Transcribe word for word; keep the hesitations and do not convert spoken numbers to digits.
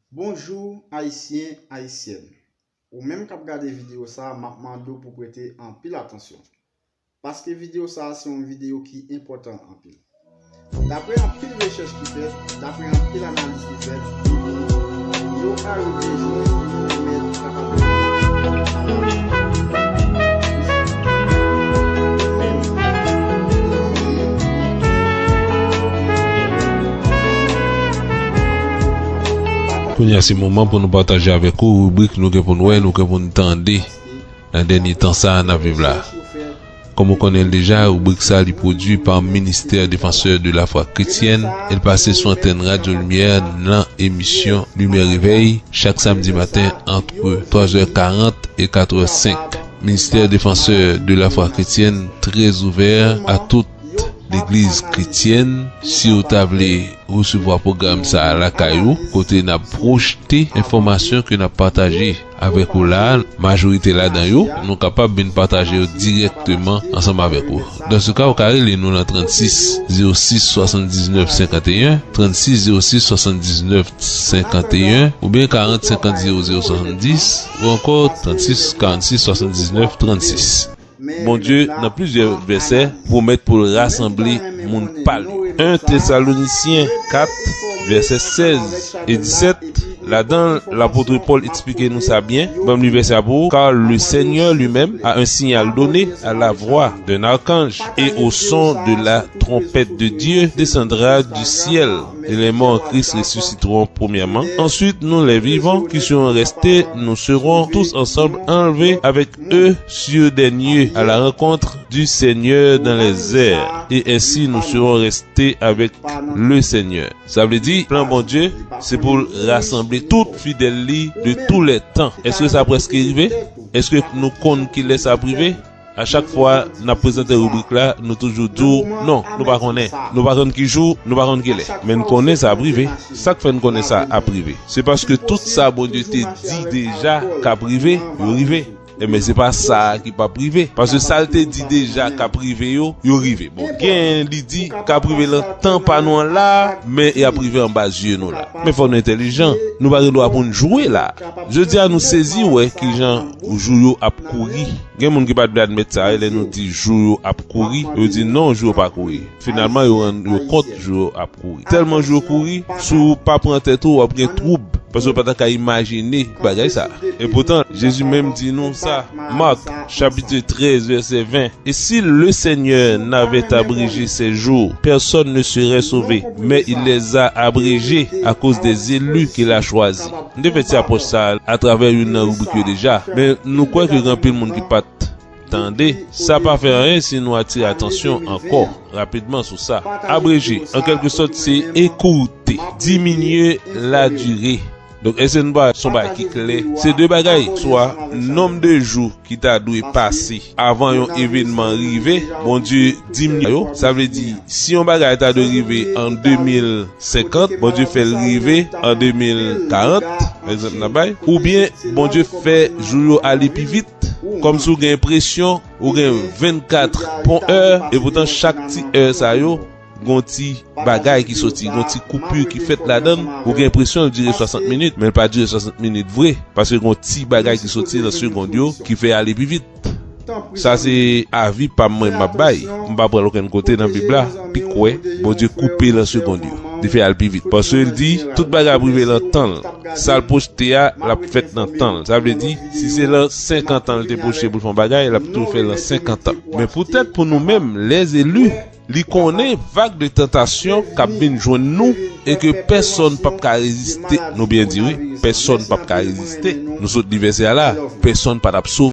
Bonjou, Ayisyen, Ayisyèn. Ou menm k ap gade videyo sa a, m ap mande w pou w prete anpil atansyon. Paske videyo sa a se yon videyo ki enpòtan anpil. Dapre anpil rechèch ki fèt, dapre anpil analiz ki fèt, yo arive jwenn yon remèd kapab ede w. Kounye a, se moman pou nou pataje avèk ou ribrik nou gen pou n wè, nou gen pou n tande nan dènye tan sa a n ap viv la. Kòm ou konnen l deja, ribrik sa a li pwodui pa Ministè Defansè de la Fwa Kretyèn e l pase sou antèn Radyo Limyè nan emisyon Limyè Revèy chak samdi maten ant twazè karant e katrè senk. Ministè Defansè de la Fwa Kretyèn trè ouvè a tout legliz kretyèn. Si w ta vle resevwa pwogram sa a lakay ou, kote n ap pwojte enfòmasyon ke n ap pataje avèk ou la a, majorite ladan yo, nou kapab vin pataje yo dirèkteman ansanm avèk ou. Dans ce cas, ou ka rele nou nan trannsis zewo sis swasanndiznèf senkanteyen, trannsis zewo sis swasanndiznèf senkanteyen, oubyen karant senkant zewo zewo swasanndis, ou ankò trannsis karannsis swasanndiznèf trannsis. Bondye, nan plizyè vèsè, pwomèt pou l rasanble moun pa l yo. En Tesalonisyen kat, vèsè sèz e disèt, ladan l, lapot Pòl eksplike nou sa byen. Ban m li vèsè a pou ou. Car le Seigneur lui-même, à un signal donné, à la voix d'un archange et au son de la trompette de Dieu, descendra du ciel. Et les morts en Christ ressusciteront premièrement. Ensuite, nous, les vivants, qui serons restés, nous serons tous ensemble enlevés avec eux sur des nuées à la rencontre du Seigneur dans les airs. Et ainsi, nous serons restés avec le Seigneur. Sa vle di, plan Bondye, se pou l rasanble tout fidèl li de tous les temps. Èske sa prèske rive? Èske nou konn kilè sa ap rive? A chak fwa n ap prezante ribrik la, nou toujou di w, non, nou pa konnen. Nou pa konn ki jou, nou pa konn kilè. Men n konnen sa ap rive. Sa k fè n konnen sa ap rive? Se paske tout sa Bondye te di deja k ap rive, yo rive. Enben, se pa sa a ki p ap rive. Paske sa l te di deja k ap rive yo, yo rive. Bon, gen li di k ap rive nan tan pa nou an la a, men y ap rive anba zye nou la. Men fò nou entèlijan. Nou pa gen dwa pou n jwe la. Jodi a, nou sezi wè kijan jou yo ap kouri. Gen moun ki pa t vle admèt sa, lè nou di jou yo ap kouri, yo di non, jou yo pa kouri. Finalman, yo rann yo kont jou yo ap kouri. Tèlman jou yo kouri, si w pa pran tèt ou, w ap gen twoub, paske w pa ta ka imajine bagay sa. E poutan, Jezi menm di nou sa. Marc, chapitre treize, verset vingt. Et si le Seigneur n'avait abrégé ces jours, personne ne serait sauvé, mais il les a abrégés à cause des élus qu'il a choisis. M te fè ti apwòch sa a atravè youn nan ribrik yo deja, men nou kwè ke gen anpil moun ki pa t tande. Sa pa fè anyen si nou atire atansyon ankò rapidman sou sa. Abreje, an kèlke sòt, se ekourte, diminye ladire. Donk, èske nou pa, se yon bagay ki klè? Se de bagay, swa nonb de jou ki ta dwe pase avan yon evènman rive, Bondye diminye yo. Sa vle di, si yon bagay ta dwe rive an de mil senkant, Bondye fè l rive an de mil karant, egzanp n ap bay, oubyen Bondye fè jou yo ale pi vit, kòmsi w gen enpresyon ou gen vennkat bon è, epoutan chak ti è sa yo, gon ti bagay ki soti, gon ti koupi ki fèt ladan l, ou gen enpresyon l dire swasant minit, men l pa dire swasant minit vre, paske gon ti bagay ki soti nan segond yo ki fè ale pi vit. Sa se avi pa m mwen m ap bay. M pa pran l okenn kote nan Bib la, pi kwè, Bondye koupe l an segond yo. Li fè al pi vit. Paske l di, tout bagay ap rive nan tan l. Sa l pwojte a, l ap fèt nan tan l. Sa vle di, si se lan senkant an l te pwojte pou l fè yon bagay, l ap tou fè l lan senkant an. Men poutèt pou nou menm, lèzeli, li konnen vag de tantasyon k ap vin jwenn nou e ke pèsonn p ap ka reziste. Nou byen di wi, pèsonn p ap ka reziste. Nou sot li vèsè a la, pèsonn pa t ap sove.